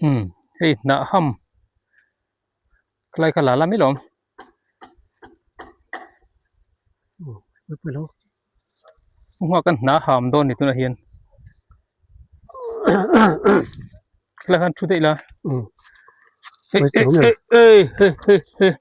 Umm hei hnah ham khalai kha la la mai lawm. Hma kan hnah ham dawn ni tunah hian khalai khan thu daih la. Hei hei hei hei hei hei.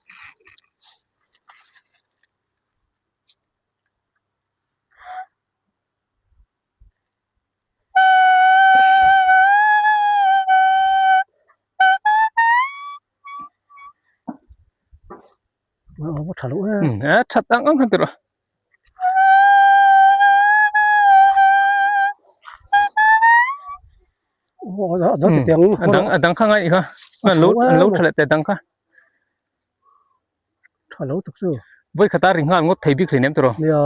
That ang ang han ti rawh. A dang a dang kha ngai kha an lo an lo tha leh te dang kha. Tha lo tak chu. Vawi khata ri nghal ngawt thei bik hlei nem tawh. Nia.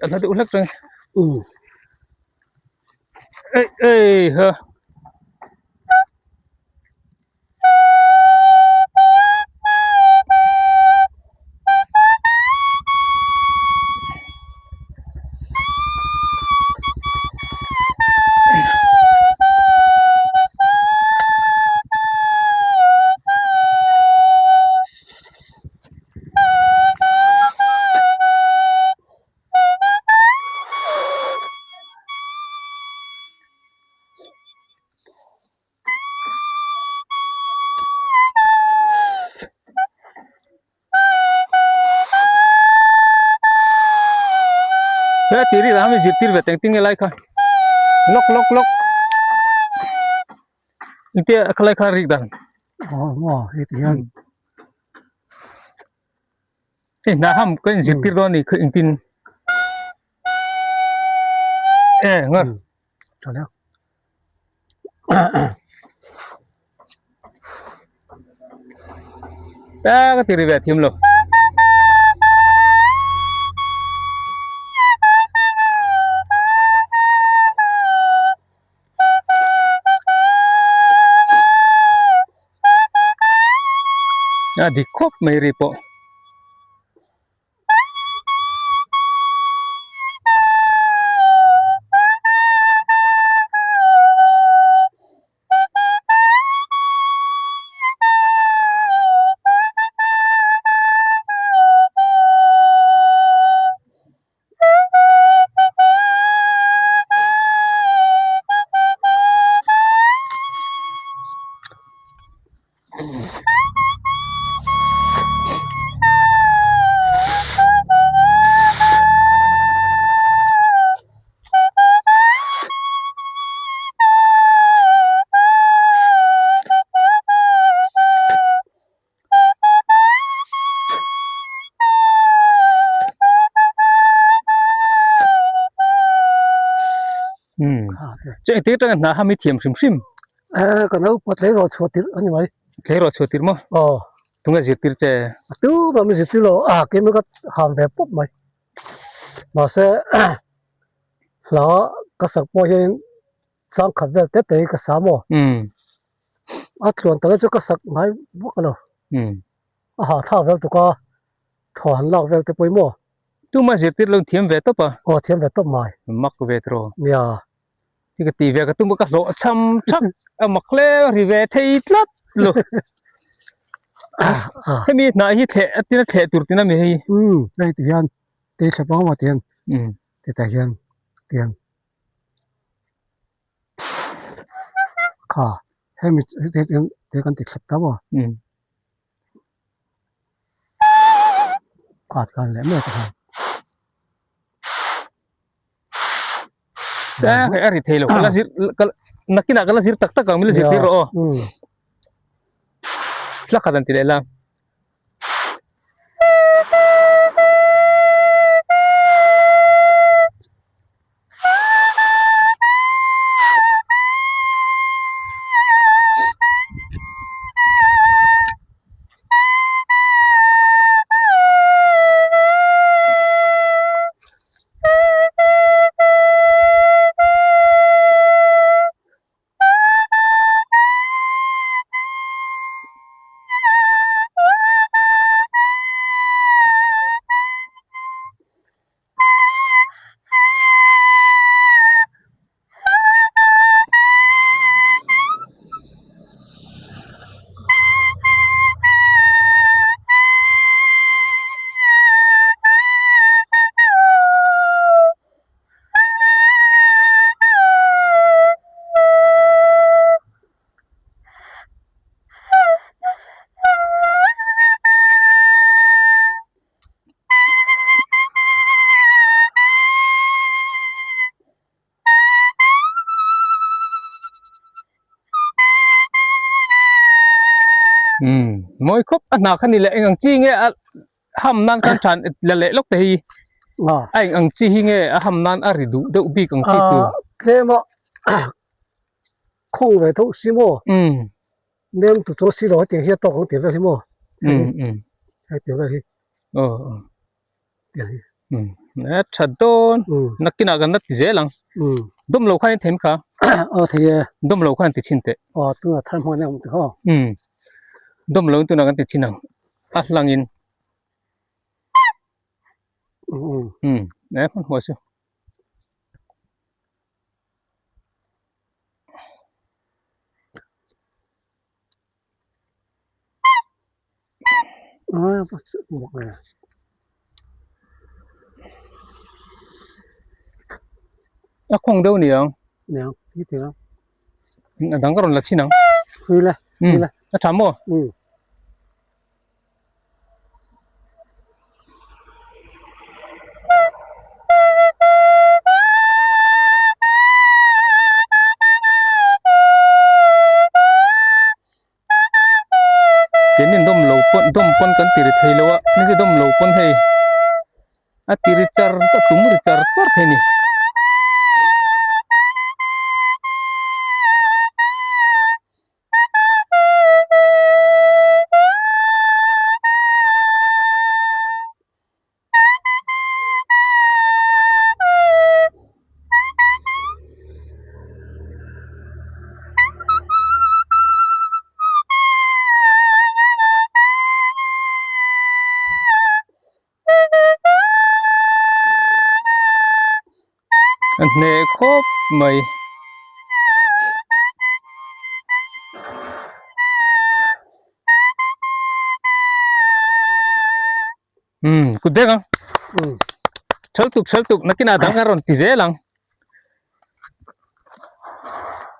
A hla deuh hlek chuan. Um. Ei ei ha. He tiri lah mi zirtir ve teng ting nge lai kha lawk lawk lawk engtia khalai kha rik dan aw hei ti hian hei hnah ham ka inzirtir dawn a ni kha engtin e ngar Ta ka ti ri ve thiam lo. A dik khawp mai ri pawh. Chu engtir tanga hna ha mi thiam hrim hrim. Eh ka naupa tleirawl chhuah tirh a ni mai. Tleirawl chhuah tirh maw? Aw. Tunge zirtir che? A tu ber mi zirtir lo a keimah ka ham ve pawp mai. Mahse hla ka sak pawh hian chang khat vel te te hi ka sa maw? A tluan tak hi chu ka sak ngai vak a lo. A hahthlak vel tuk a, thaw han lak vel te pawh hi maw? Tuma zirtir lo thiam ve tawp a. Aw thiam ve tawp mai. Mak ve tawh. Nia. Hi ka ti ve ka tum a ka hlawh cham thak a mak hle ri ve thei tlat lo. Hemi hnah hi thleh a tina thleh tur tina mi hei. Umm hei ti hian tei thlep ang maw ti hian titah hian ti hian kha hemi heti hian te kan ti thlep ta maw. Kha ti khan leh mai ta khan. Ta hei a ri thei lo ka la zir ka nakinah ka la zir tak tak ang min la zirtir rawh aw. Thla khat an ti leh la. Um mawi khawp a hna kha ni leh eng ang chi nge a ham nan khan than la leh lawk te hi a eng ang chi hi nge a ham nan a ri duh deuh bik ang chi tur tlem a khawng ve tho si maw um nem tu chu si lo hetiang hi a tawk ang tih vel hi maw um um hetiang vel hi aw aw um a tha dawn nakinah kan la ti zel ang dawm lo khan i them kha aw thei e dawm lo khan ti chhin teh aw tunah thar hmuh an awm tih haw um dawm lo tunah kan ti chhin ang a hlangin um e hman hmuh chu A khawng deuh niang. Niang, hi tiang. A dang ka rawn la chhin ang. Hui le, hui le. A tha maw? Um. Keini dawm lo pawn dawm pawn kan ti ri thei lo a ni chu dawm lo pawn hei a ti ri char char tum ri char char thei a ni. A hneh khawp mai. Umm kut dek ang. Thal tuk thal tuk nakinah dang a rawn ti zel ang.